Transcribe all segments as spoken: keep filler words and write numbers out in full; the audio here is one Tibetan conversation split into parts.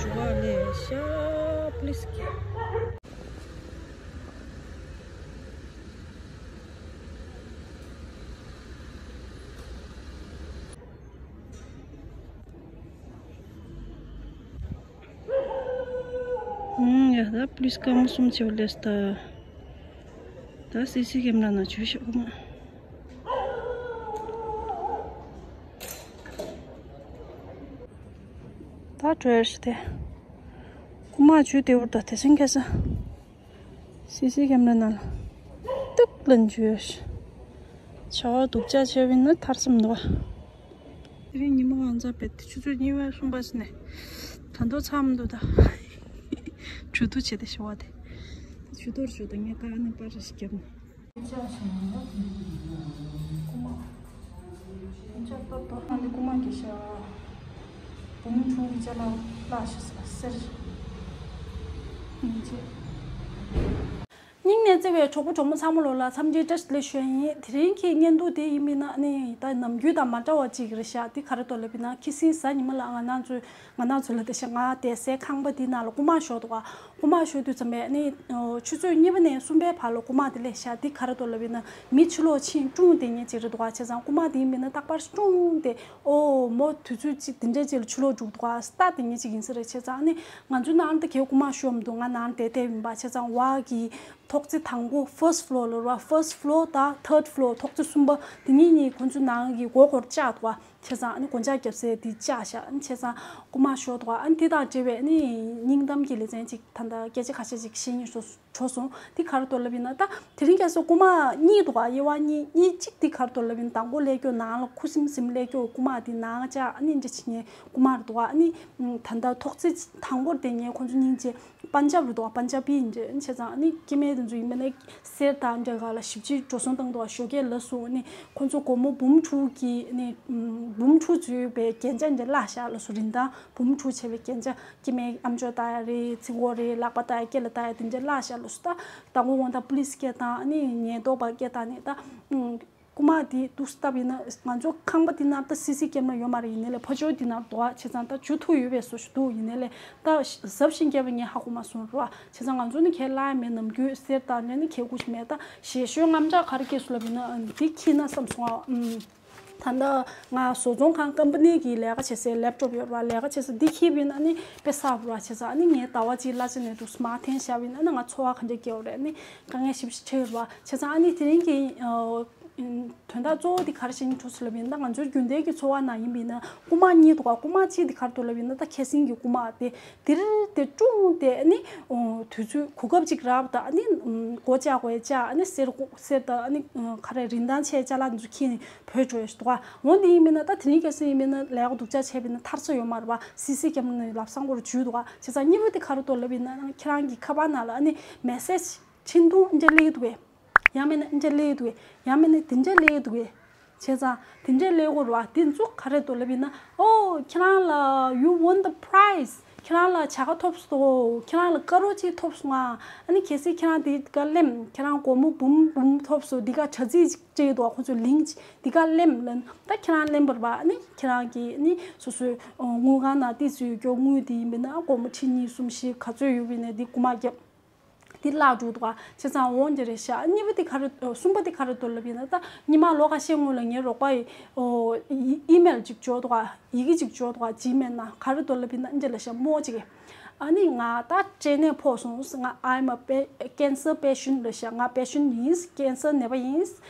ལས་ཤ་པླིས་ཀྱི། ཡ་ད་པླིས་ཀ་མོ་གསུམ་བྱེད་པ་ལས་ད། ད་སི་སི་ཀེམ་ར་ན་བྱུས་ཤོག་མ། ད་བྲོས་ཤི་དེ། རྐུ་མ་བྱུས་དེ་བུར་ད་དེ་སུན་ཁེ་ས། སི་སི་ཀེམ་ར་ནང་ལ་ཏུག་ལན་བྱུས་ཤི། བྱ་བ་སྡུག་ཅག་བྱས་པ་ཡིན་ན་ཐར་སོང་མི་འདུག་བ། དེ་རིང་ཉི་མ་གང་ཚ་བེད་དེ་ཆུ་ཚོད་གཉིས་པ་གསུམ་པ་ཟིན་ནས་ད་དོ་ཚང་མི་འདུག་ད། གྲོས་བསྡུར་བྱས་ཏེ་ཞུ་བ་དེ། ཇུས་གཏོགས་ཞུ་དང་ངས་ཀ་ནས་པར་རེ་ཞིག་བརྒྱབ་ནས། ལྕགས་ཤིང་ལ་རྐུ་མ། ལྕགས་ཏོག་ཏོག་ཨ་ནི་རྐུ་མ་གི་ཤ། བུམ་ཕྲུག་གི་ཅ་ལག་བརླག་ཤི་ཟེར། སྙིང་རྗེ། སྙིང་ནས་བརྩེ་བའི་གྲོགས་པོ་གྲོགས་མོ་ཚང་མ་ལོ་ལ་འཚམས་འདྲི་བཀྲ་ཤིས་བདེ་ལེགས་ཞུ་ཡ་ཡིན། དེ་རིང་གི་བརྙན་ཐུང་དེ་ཡིན་མིན་ན་ནི་ད་ནམ་རྒྱུན་དང་མ་འདྲ་བ་ཅིག་རེད་ཤག་འདི་ག་རེ་འདུག་ལབ་ཡིན་ན་ཁི་སིང་གཟའ་ཉི་མ་ལ་ང་རང་ཚོའི་ང་རང་ཚོ་ལ་དེ་ཤ་ང་བསྡད་སའི་ཁང་པ་འདི་ནང་ལ་རྐུ་མ་ཤོར་འདུག་ག་རྐུ་མ་ཤོར་དུས་ཙམ་པས་ནི་ཆུ་ཚོད་གཉིས་པ་ནས་གསུམ་པའི་བར་ལ་རྐུ་མ་དེ་སླེབས་ཤག་འདི་ག་རེ་འདུག་ལབ་ཡིན་ན་མི་ཕྱི་ལོགས་ཕྱིན་ཀྲུང་དེ་ཉིད་ཅིག་རེད་འདུག་ག་བྱས་ཙང་རྐུ་མ་དེ་ཡིན་མིན་ན་རྟག་པར་ཀྲུང་དེ། ཨོ་མོ་དུས་ཚོད་ཅིག་དེ་འདྲའི་ཅིག་ལ་ཕྱི་ལོགས་འགྲོ་འདུག་ག་སྟ་དེ་ཉིད་ཅིག་ཡིན་ས་རེད། བྱས་ཙང་ནི་ང་ཚོའི་ནང་ལ་ད་གའི་རྐུ་མ་ཤོར་མི་འདུག་ང་ནང་ལ་བསྡད་བསྡད་ཡིན་པ། བྱས་ཙང་བ་གི་ཐོག་བརྩེགས་དང་པོ་first floor ལ་ར་first floor ད་third floor ཐོག་བརྩེགས་གསུམ་པ་དེ་གཉིས་གཉིས་ཁོང་ཚོའི་ནང་གི་སྒོ་སྒོར་བཅག་འདུག་ག་བྱས་ཙང་ཨ་ནི་སྒོ་ལྕགས་བརྒྱབ་སའི་དེ་བཅག་བཞག་ཨ་ནི་བྱས་ཙང་རྐུ་མ་ཤོར་འདུག་ཨ་ནི་དེ་དང་འབྲེལ་བའི་ཨ་ནི་སྙིང་གཏམ་གྱི་ལེ་ཚན་ཅིག་ད་ལྟ་སྐད་ཆ་ཁ་ཤས་ཅིག་བཤད་སྙིང་འདོད་སོང་། འདི་ག་རེ་འདུག་ལབ་ཡིན་ན་ད་དེ་རིང་ཁ་སང་རྐུ་མ་གཉིས་འདུག་ག་དབྱེ་བ་གཉིས་གཉིས་གཅིག་འདི་ག་རེ་འདུག་ལབ་ཡིན་ན་དང་པོ་སླེབས་རྒྱུ་ནང་ལ་ཁུ་སིམ་སིམ་སླེབས་རྒྱུ་རྐུ་མ་འདི་ནང་བཅག་ཨ་ནི་འདྲ་བྱེད་མཁན་རྐུ་མ་རེད་འདུག་ག་ཨ་ནི་ད་ལྟ་ཐོག་བརྩེགས་དང་པོར་བསྡད་མཁན་ཁོང་ཚོ་སྙིང་རྗེ་པན་ཇབ་རེད་འདུག་ག་པན་ཇབ་པི་ཡིན་འདྲ་བྱས་ཙང་ཨ་ནི་སྐྱེ་དམན་དེ་ཚོ་ཡིན་པ་ན་གསེར་དང་འདྲ་ག་ལ་ཞིབ་དཔྱད་འགྲོ་སོང་བཏང་འདུག་ག་ཞོགས་ཀས་ལ་སོང་ཨ་ནི་ཁོང་ཚོ་སྒོར་མོ་འབུམ་དྲུག་གི་ཨ་ནི་འབུམ་དྲུག་འཛུལ་བའི་རྒྱན་ཆ་འདྲ་བརླག་བཞག་ལ་སོང་རིན་ཐང་འབུམ་དྲུག་བྱས་པའི་རྒྱན་ཆ། སྐྱེ་དམན་ཨམ་ཅོག་བཏགས་ཡ་རེད། ཚིགས་འོག་རེད། ལག་པ་བཏགས་ཡ་སྐེ་ལ་བཏགས་ཡ་དེ་འདྲ་བརླག་བཞག་ལ་སོང་། ད་མདང་དགོང་དག་པུ་ལིས་སྐད་བཏང་ཨ་ནི་ཉེན་རྟོག་པ་སྐད་བཏང་ནས་ད་ཨུམ་རྐུ་མ་དེ་འདུག་སེ་བཏབ་ཡིན་ན་ང་ཚོ་ཁང་པ་དེ་ནང་ད་སི་སི་ཀེམ་ར་ཡོད་མ་རེད། ཡིན་ནའི་ལས་ཕར་ཕྱོགས་དེ་ནང་འདུག་ག་བྱས་ཙང་ད་འཇུ་ཐུབ་ཡོད་པའི་བཟོ་ཞིག་འདུག་ཡིན་ནའི་ལས་ད་གཟབ་ཤིང་རྒྱབ་པ་ངས་ཧ་གོ་མ་སོང་ར། བྱས་ཙང་ང་ཚོ་ནི་ཁས་བླངས་ཡ་མེད། ནམ་རྒྱུན་གསེར་དང་འདྲ་ནི་ཁས་ཁུར་ཞིག་མེད། ད་ཞེ་ཤོས་དངངས་སྐྲག་ག་རེ་སྐྱེས་སོང་ལབ་ཡིན་ན་འདི་འཁྱེར་ན་བསམ་སོང་ཨ། ཨུམ། ད་ལྟ་ང་བཟོ་ཚོང་ཁང་ཀམ་པ་ནི་གི་ལས་ཀ་བྱེད་སའི་ལེབ་ཊོབ་ཡོད་ར། ལས་ཀ་བྱེད་ས་འདི་འཁྱེར་བ་ཡིན་ན་ནི་དཔེ་བསགས་པ་ར། བྱས་ཙང་ཨ་ནི་ངས་ཟླ་བ་གཅིག་གླ་ཆ་ནས་འདུག་སེ་མར་འཐེན་བཞག་པ་ཡིན་ན་ཨ་ནི་ང་འཚོ་བ་ག་འདྲ་སྐྱེལ་བ་རེད། ཨ་ནི་དཀའ་ངལ་ཞེ་པོ་ཅིག་འཕྲད་ཡོད་ར། བྱས་ཙང་ཨ་ནི་དེ་རིང་གི་ཨ་དོན་དག་གཙོ་བོ་འདི་ག་རེ་བཤད་སྙིང་འདོད་སོང་ལབ་ཡིན་ན་ད་ང་ཚོའི་རྒྱུན་ལྡན་གྱི་འཚོ་བ་ནང་ཡིན་པ་ཡིན་ན་རྐུ་མ་གཉིས་འདུག་ག་རྐུ་མ་གཅིག་འདི་ག་རེ་འདུག་ལབ་ཡིན་ན་ད་ཁ་སང་གི་རྐུ་མ་དེ་དེར་དེ་ཀྲུང་དེ་ཨ་ནི་དུས་ཚོད་གོ་སྐབས་ཅིག་རག་པ་དང་ཨ་ནི་སྒོ་བཅག་དགོས་བཅག་ཨ་ནི་གསེར་གསེར་དང་ཨ་ནི་ག་རེ་རིན་ཐང་ཆེ་ཅ་ལག་འདི་ཚོ་འཁྱེར་ནས། བོད་འགྲོ་ཡ་ཞིག་འདུག་ག་འོ་འདི་ཡིན་མིན་ན་ད་དེ་རིང་ཁ་སང་ཡིན་མིན་ན་ལས་ཀ་སྡུག་ཅག་བྱས་པ་ཡིན་ན་ཐར་ས་ཡོད་མ་རེད་པ། སི་སི་ཀེམ་ར་ནས་ལབ་སང་སྐོར་འཇུས་འདུག་ག་བྱས་ཙང་གཉིས་པ་དེ་ག་རེ་འདུག་ལབ་ཡིན་ན་ཁྱེད་རང་གི་ཁ་པར་ནང་ལ་ཨ་ནི་མེ་སེཇ་ཆེན་ཐུང་འདྲ་སླེབས་འདུག་གས། ཡང་མིན་ན་འདྲ་སླེབས་འདུག་གས། ཡང་མིན་ན་དེ་འདྲ་སླེབས་འདུག་གས། བྱས་ཙང་དེ་འདྲ་སླེབས་དགོས་རེད་པ། དེ་ཚོ་ག་རེ་འདུག་ལབ་ཡིན་ན། ཨོ་ཁྱེད་རང་ལ་you won the prize. ཁྱེད་རང་ལ་བྱ་དགའ་ཐོབ་སོང་། ཁྱེད་རང་ལ་དཀར་པོ་གཅིག་ཐོབ་སོང་ང་། ཨ་ནི་གལ་སྲིད་ཁྱེད་རང་དེ་ག་ལེམ། ཁྱེད་རང་སྒོར་མོ་འབུམ་འབུམ་ཐོབ་སོང་། འདི་ག་དྲ་ཚིགས་ཅིག་སྤྲད་འདུག་ཁོ་ཚོས་ལིང་ཅིག་འདི་ག་ལེམ་ལབ་ན་ད་ཁྱེད་རང་ལེམ་པར་བ། ཨ་ནི་ཁྱེད་རང་གི་ཨ་ནི་སོ་སོའི་དངུལ་ཁང་ནང་ཏོག་ཙམ་ཡོད་རྒྱུ་དངུལ་དེ་ཡིན་པས་ན་སྒོར་མོ་ཁྲི་གཉིས་གསུམ་བཞི་ག་ཚོད་ཡོད་པས་ན་འདི་རྐུ་མ་བརྒྱབ། འདི་བརླག་འགྲོ་འདུག་ག་བྱས་ཙང་འོང་འདི་རེད་ཤག་གཉིས་པ་འདི་ག་རེ་གསུམ་པ་འདི་ག་རེ་འདུག་ལབ་ཡིན་ན་ད་ཉི་མ་ལོ་ཁ་ཤས་སྔོན་ལ་ངའི་རོགས་པ་ཡི་ཨོ་ཨི་ཨི་མེལ་ཅིག་འབྱོར་འདུག་ག་ཡི་གེ་ཅིག་འབྱོར་འདུག་ག་ཇི་མེལ་ནང་ག་རེ་འདུག་ལབ་ཡིན་ན་འདི་ལ་ཤ་མོ་ཅིག་ཨ་ནི་ང་ད་སྐྲན་ནད་ཕོག་སོང་། ང་I'm a pa- cancer patient ལ་ཤ་ང་པེ་ཤན་ཡིན། ཀེན་སར་ནད་པ་ཡིན།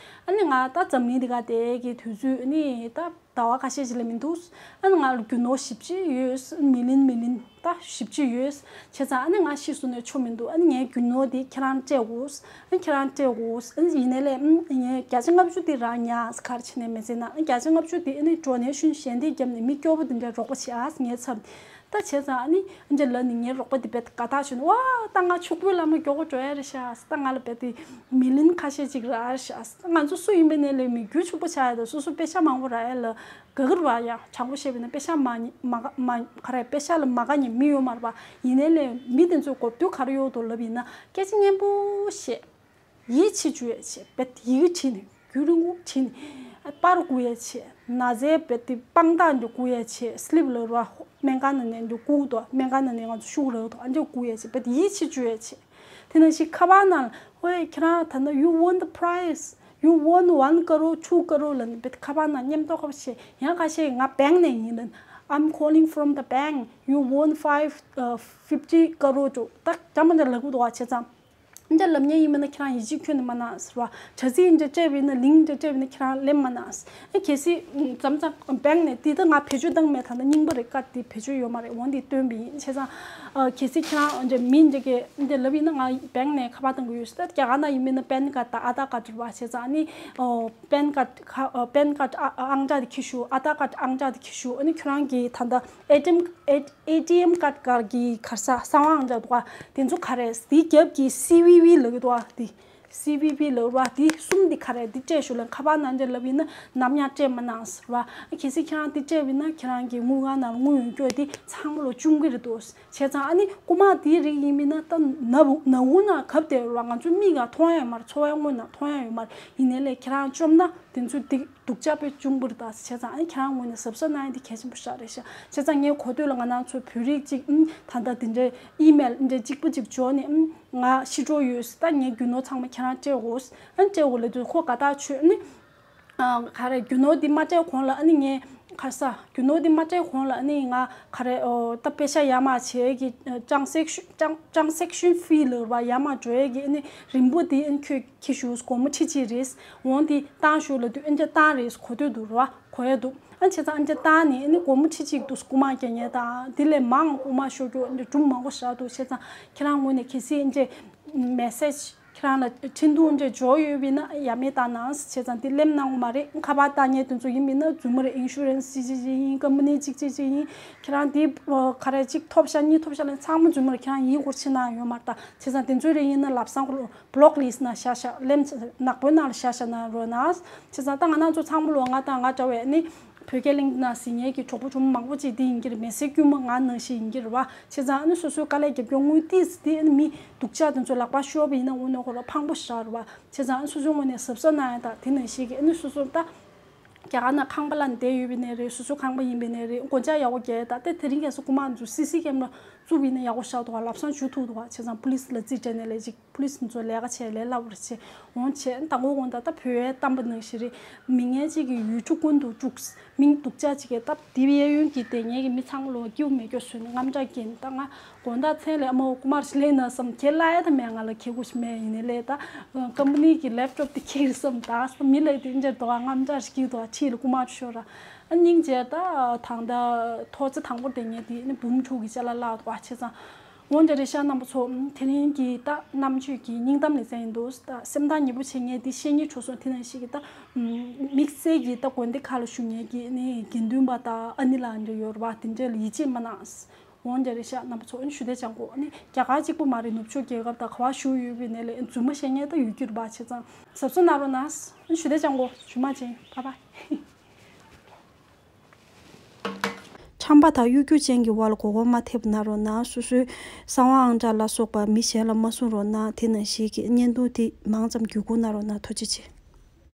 ཨ་ནི་ང་ད་འཛམ་གླིང་འདི་ག་དེ་གི་དུས་ཚོད་ཨ་ནི་ད། ཟླ་བ་ཁ་ཤས་ཅིག་ལས་མི་འདུག་ཨ་ནི་ང་ལ་རྒྱུ་ནོར་ཞེ་པོ་ཅིག་ཡོད། མི་ལིན་མི་ལིན་ད་ཞེ་པོ་ཅིག་ཡོད། བྱས་ཙང་ཨ་ནི་ང་ཤི་སོང་ནས་ཆོ་མི་འདུག་ཨ་ནི་ངའི་རྒྱུ་ནོར་དེ་ཁྱེད་རང་སྤྲད་དགོས། ཨ་ནི་ཁྱེད་རང་སྤྲད་དགོས། ཨ་ནི་ཡིན་ནའི་ལས་ཨ་ངས་བརྒྱ་ཆ་ལྔ་བཅུ་དེ་རང་ཉར་ག་རེ་བྱས་ནས་མི་ཟེར་ན། ཨ་ནི་བརྒྱ་ཆ་ལྔ་བཅུ་དེ་ཨ་ནི་ཌོ་ནེ་ཤན་ཞལ་འདེབས་བརྒྱབ་ནས་མི་སྐྱོ་པོ་དེ་འདྲ་རོགས་པ་བྱེད་ཨ་ངའི་ཚབ། ད་བྱས་ཙང་ཨ་ནི་ཨ་འདྲ་ལབ་ནས་ངའི་རོགས་པ་དེ་རྦད་དེ་དགའ་ཐག་ཆོད་ནས། ཝ་ད་ང་ཕྱུག་པོའི་ལམ་ལ་མགྱོགས་པོ་འགྲོ་ཡ་རེད་ཤག་ད་ང་ལ་རྦད་དེ་མི་ལིན་ཁ་ཤས་ཅིག་རག་ཤག་ང་ཚོ་སུ་ཡིན་པ་ནའི་ལས་མི་རྒྱུ་ཕྱུག་པོ་ཆགས་ཡ་ད་སོ་སོ་པེ་ཤ་མང་པོ་རག་ཡ་ལ་དགའ་གི་རེད་པ། ཡ་དྲང་པོ་བཤད་པ་ཡིན་ན་པེ་ཤ་མ་མ་མ་ག་རེ་པེ་ཤ་ལ་མ་དགའ་མཁན་མི་ཡོད་མ་རེད་པ། ཡིན་ནའི་ལས་མི་དེ་ཚོས་གོ་བསྡུར་ག་རེ་ཡོད་འདུག་ལབ་ཡིན་ན་སྐད་ཆ་སྙན་པོ་བཤད། ཡིད་ཆེས་བྱོས་བྱས་རྦད་ཡི་གེ་བྲིས་ནས་རྒྱུན་རིང་པོ་བྲིས་ནས། པར་བསྐུར་ཡ་བྱེད། ན་ཚའི་བེད་དེ་དཔང་རྟགས་འདི་བསྐུར་ཡ་བྱེད། སི་ལིབ་ལ་ར་སྨན་ཁང་ནང་ནས་འདི་བསྐུར་དོ། སྨན་ཁང་ནང་ནས་ང་ཚོ་ཤུགས་རག་དོ། ཨ་འདི་བསྐུར་ཡ་བྱེད། བེད་ཡིད་ཆེས་བཅོལ་ཡ་བྱེད། དེ་ནང་བཞིན་ཁ་པར་ནང་ལ། ཧོས་ཁྱེད་རང་ད་ནི། you won the prize, you won one crore, two crore ལབ་ནས་བེད་ཁ་པར་ནང་མཉམ་དུ་ཁ་པར་བྱེད། ཡང་ཁ་ཤས་ང་བེང་ནས་ཡིན་ལབ། I'm calling from the bank, you won five, uh, fifty crore ཅོ། ད་ཅང་མ་འདྲ་ལབ་གི་འདུག་བ། བྱས་ཙང་འདྲ་ལབ་མཁན་ཡིན་མིན་ན་ཁྱེད་རང་ཡིད་ཆེས་ཁྱོན་ནས་མ་གནང་ཟེར་བ། དྲ་ཚིགས་འདྲ་སྤྲད་པ་ཡིན་ན། ལིང་འདྲ་སྤྲད་པ་ཡིན་ན་ཁྱེད་རང་ལན་མ་གནང་། ཨ་གལ་སྲིད་མཚམས་མཚམས་བེང་ནས་དེ་ད་ང་བེད་སྤྱོད་བཏང་མེད། ད་ལྟ་རྙིང་པ་རེད། ཀར་དེ་བེད་སྤྱོད་ཡོད་མ་རེད། འོ་འདི་སྟོན་པ་ཡིན། བྱས་ཙང་ཨ་གལ་སྲིད་ཁྱེད་རང་འདྲ་མི་འདྲ་གི་འདྲ་ལབ་ཡིན་ན། ང་བེང་ནས་ཁ་པར་བཏང་གི་ཡོད་ཟེར། ད་རྒྱ་གར་ནང་ཡིན་མིན་ན་པན་ཀར་དང་ཨ་དྷར་ཀར་རེད་བ། བྱས་ཙང་ཨ་ནི་ཨོ་པན་ཀར་ཁ་ཨ་པན་ཀར་ཨ་ཨང་གྲངས་དེ་འཁྱེར་ཤོག་ཨ་དྷར་ཀར་ཨང་གྲངས་དེ་འཁྱེར་ཤོག་ཨ་ནི་ཁྱོད་རང་གི་ད་ལྟ་ཨེ་ཊི་ཨེམ་ཨེ་ཨེ་ཊི་ཨེམ་ཀར་གར་གྱི་གར་ས་གསང་བ་ཨང་གྲངས་འདུག་ག་དེ་ཚོ་ག་རེ། དེའི་རྒྱབ་ཀྱི་སི་ཝི་ཝི་ལབ་ཀྱི་འདུག་ག་དེ་སི་ཝི་ཝི་ལབ་ར། དེ་གསུམ་དེ་ག་རེ། དེ་སྤྲད་ཤོག་ལབ། ཁ་པར་ནང་འདྲ་ལབ་ཡིན་ན་ནམ་ཡང་སྤྲད་མ་གནང་ཟེར་བ། གལ་སྲིད་ཁྱེད་རང་དེ་སྤྲད་པ་ཡིན་ན་ཁྱེད་རང་གི་དངུལ་ཁང་ནང་ལ་དངུལ་ཡོད་རྒྱུ་དེ་ཚང་མ་ལོ་བཅོམ་གྱི་རེད་འདུག་བྱས་ཙང་ཨ་ནི་རྐུ་མ་དེའི་རིགས་ཡིན་མིན་ན། ད་ན་ན་ཧུ་ན་གབ་བསྡད་ཡོད་ར། ང་ཚོ་མིག་ག་མཐོང་ཡ་ཡོད་མ་རེད། ཚོར་བའི་དངོས་ནང་མཐོང་ཡ་ཡོད་མ་རེད། ཡིན་ནའི་ལས་ཁྱེད་རང་བཅོམ་ན་དེ་ཚོ་དེ་སྡུག་ཅག་དཔེ་བཅུག་པ་རེད་ད། བྱས་ཙང་ཨ་ནི་ཁྱེད་རང་ངོས་ནས་གཟབ་གཟབ་གནང་ཡ་དེ་གལ་ཆེན་པོ་ཞིག་རེད་ཤག་བྱས་ཙང་ངས་གོ་ཐོས་ལ་ང་རང་ཚོ་བོད་རིགས་གཅིག་ཨུམ་ད་ལྟ་དེ་འདྲའི་ཨི་མེལ་འདྲ་གཅིག་པ་གཅིག་འབྱོར་ནས། ཨུམ་ང་ཤི་འགྲོ་ཡོད་ཟེར། ད་ངའི་རྒྱུ་ནོར་ཚང་མ་ཁྱེད་རང་སྤྲད་དགོས། ཨ་ནི་སྤྲད་དགོས་ལབ་དུས་ཁོ་དགའ་ཐག་ཆོད། ཨ་ནི་ཨ་ག་རེ། རྒྱུ་ནོར་འདི་མ་སྤྲད་གོང་ལ་ཨ་ནི་ངས་ག་རེ་ཟ། རྒྱུ་ནོར་འདི་མ་སྤྲད་གོང་ལ་ཨ་ནི་ང་ག་རེ། ཨོ་ད་པེ་ཤ་ཡར་མར་བྱེད་ཀྱི་ཊེ་རན་སེག་ཤན་ཊེ་རན་སེག་ཤན་ཕི་ལབ་པ་ཡར་མར་འགྲོ་ཡས་ཀྱི་ཨ་ནི་རིན་པོ་འདི་ཨ་ནི་ཁྱོད་འཁྱེར་ཤོག་སྒོར་མོ་ཁྲི་གཅིག་རེད། འོང་འདི་བཏང་ཤོག་ལབ་དུས་ཨ་ནི་བཏང་རེད། གོ་ཐོས་འདུག་ར། གོ་ཡས་འདུག་ཨ་བྱས་ཙང་ཨ་ནི་བཏང་ནས་ཨ་ནི་སྒོར་མོ་ཁྲི་གཅིག་འདུག་རྐུ་མ་རྒྱག་མཁན་དང་དེ་ལས་མང་རྐུ་མ་ཤོར་རྒྱུ་ཨ་ནི་སྒྲུང་མང་པོ་བཞག་འདུག་བྱས་ཙང་ཁྱེད་རང་ངོས་ནས་གལ་སྲིད་ཨ་ནི་མེ་སེ་ཇི་ཁྱེད་རང་ལ་འཕྲིན་ཐུང་འདྲ་འབྱོར་ཡོད་པ་ཡིན་ན་ཡ་མེད་བཏང་གནང་། བྱས་ཙང་དེ་ལེམ་གནང་གི་མ་རེད། ཁ་པར་བཏང་མཁན་དེ་ཚོ་ཡིན་པ་ཡིན་ན་རྫུན་མ་རེད། ཨིན་ཤུ་རན་སི་གཅིག་གཅིག་ཡིན། ཀམ་པ་ནི་གཅིག་གཅིག་གཅིག་ཡིན། ཁྱེད་རང་དེ་ག་རེ་གཅིག་ཐོབ་ཤག་གཉིས་ཐོབ་ཤག་ལབ་ཚང་མ་རྫུན་མ་རེད། ཁྱེད་རང་ཡིད་སྐོར་ཕྱིན་གནང་ཡོད་མ་རེད་ད། བྱས་ཙང་དེ་ཚོའི་རིགས་ཡིན་ན་ལབ་སང་ལོ་བྷི་ལོག་ལིས་ནང་བཞག་བཞག་ལེམ་ནག་པོའི་ནང་ལ་བཞག་བཞག་གནང་རོགས་གནང་། བྱས་ཙང་ད་ང་རང་ཚོ་ཚང་མ་ལོ་ང་དང་ང་འདྲ་བའི་ནི་བོད་སྐད་གླེང་ན་ཟིན་མཁན་གྱི་གྲོགས་པོ་གྲོགས་མོ་མང་པོ་ཅིག་དེ་ཡིན་གྱི་རེད། མི་ཚེ་དཀྱུས་མ་ང་ནང་བཞིན་ཡིན་གྱི་རེད་བ། བྱས་ཙང་ཨ་ནི་སོ་སོའི་དཀའ་ལས་རྒྱབ་སྐྱོར་དངུལ་ཏིས་དེ་ཨ་ནི་མི་སྡུག་ཅག་དེ་ཚོ་ལག་པ་ཤོར་བ་ཡིན་ན་དངོས་གནས་ཁོ་རང་ཕངས་པོ་ཞིག་རེད་བ། བྱས་ཙང་ཨ་ནི་སོ་སོའི་ངོས་ནས་གཟབ་གཟབ་གནང་ཡ་དང་དེ་ནང་བཞིན་གྱི་ཨ་ནི་སོ་སོ་ད་རྒྱ་གར་ནང་ཁང་པ་ལ་བསྡད་ཡོད་པ་ཡིན་ནའི་རེད། སོ་སོའི་ཁང་པ་ཡིན་པ་ཡིན་ནའི་རེད། སྒོ་ལྕགས་ཡག་པོ་རྒྱག་ཡ་དང་། དེ་དེ་རིང་ཁ་སང་རྐུ་མ་ཚོ་སི་སི་ཀེམ་ར་བཙུགས་པ་ཡིན་ན་ཡག་པོ་ཤར་འདུག་བ། ལབ་སང་ཞུ་ཐུབ་འདུག་བ། བྱས་ཙང་པུ་ལིས་ལ་རྩིས་སྤྲད་ནའི་ལས་ཅིག་པུ་ལིས་ཚོ་ལས་ཀ་བྱས་ལས་སླ་པོ་རེད་བྱས། འོང་བྱས་དང་པོ་དགོང་དག་ད་བོད་ཡའི་གཏམ་པ་ནང་བཞིན་རེད། མི་ངན་གཅིག་གིས་ཡུལ་གྲུ་ཀུན་ཏུ་དཀྲུགས། མི་སྡུག་ཅག་གཅིག་གིས་སྟབས་བདེ་བའི་གཡས་གཡོན་གྱི་བསྡད་མཁན་གྱི་མི་ཚང་མ་ལོ་སྐྱིད་པོ་མེད་སྐྱོ་བཟོས་ནས་དངངས་སྐྲག་སྐྱེས་ནས། ད་ང་དགོང་དག་མཚན་ལས་ཨ་མ་འོ་རྐུ་མ་རེ་ཞིག་སླེབས་ན་བསམ། ཁྱེད་ལ་ཡ་ད་མེད། ང་ལ་ཁེ་གོ་ཞིག་མེད། ཡིན་ནའི་ལས་ད་ཀམ་པ་ནི་གི་ལེབ་ཊོབ་དེ་ཁྱེར་བསམ། ད་མི་ལ་དེ་འདྲ་འདུག་ཨ། དངངས་སྐྲག་རེ་སྐྱེས་འདུག་ཨ། ཁྲིད་ལ་རྐུ་མ་རེ་ཤོར་ར། ཨ་སྙིང་རྗེ། ད་ད་ལྟ་ཐོག་བརྩེགས་དང་པོར་བསྡད་མཁན་དེ་ནི་འབུམ་ཕྲུག་གི་ཅ་ལག་བརླག་འདུག་ཨ། བྱས་ཙང་འོ་འདྲ་རེད་ཤག་རྣམ་པ་ཚོ། དེ་རིང་གི་ད་རྣམ་དཔྱོད་ཀྱི་སྙིང་གཏམ་ལེ་ཚན་ཡིན་འདུག་ད་སེམས་ཐག་ཉེ་པོ་བྱེད་མཁན་དེ་བཤེས་གཉེན་གྲོགས་ཚོ་དེ་ནང་བཞིན་གྱི་ད་དམིགས་བསལ་གྱི་ད་དགོན་སྡེ་ཁག་ལ་བཞུགས་མཁན་གྱི་ནི་དགེ་འདུན་པ་དང་ཨ་ནེ་ལགས་འདྲ་ཡོད་རེད་བ། དེ་འདྲ་ལ་ཡིད་ཆེས་མ་གནང་། འོ་འདྲ་རེད་ཤག་རྣམ་པ་ཚོ། ཨ་ནི་ཞུ་བདེ་ཅང་གོ། ཨ་ནི་རྒྱ་གར་གཅིག་པུ་མ་རེད། ནུབ་ཕྱོགས་རྒྱལ་ཁབ་དང་ག་བ་བཞུགས་ཡོད་པའི་ནས་ལས་རྫུན་མ་བཤད་མཁན་ད་ཡོད་རྒྱུ་རེད་པ། བྱས་ཙང་གཟབ་གཟབ་གནང་རོགས་གནང་། ཨ་ནི་ཞུ་བདེ་ཅང་གོ། ཇུ་མ་ཅན། བྷའི་བྷའི། ཁྲམ་པ་དང་གཡོ་སྒྱུ་ཅན་གྱི་དབར་ལ་མགོ་སྐོར་མ་ཐེབས་གནང་རོགས་གནང་། སོ་སོའི་གསང་བ་ཨང་གྲངས་ལ་སོགས་པ་མི་གཞན་ལ་མ་གསུང་རོགས་གནང་། དེ་ནང་བཞིན་གྱི་བརྙན་ཐུང་དེ་མང་ཙམ་བརྒྱུད་སྐུར་གནང་རོགས་གནང་། ཐུགས་རྗེ་ཆེ།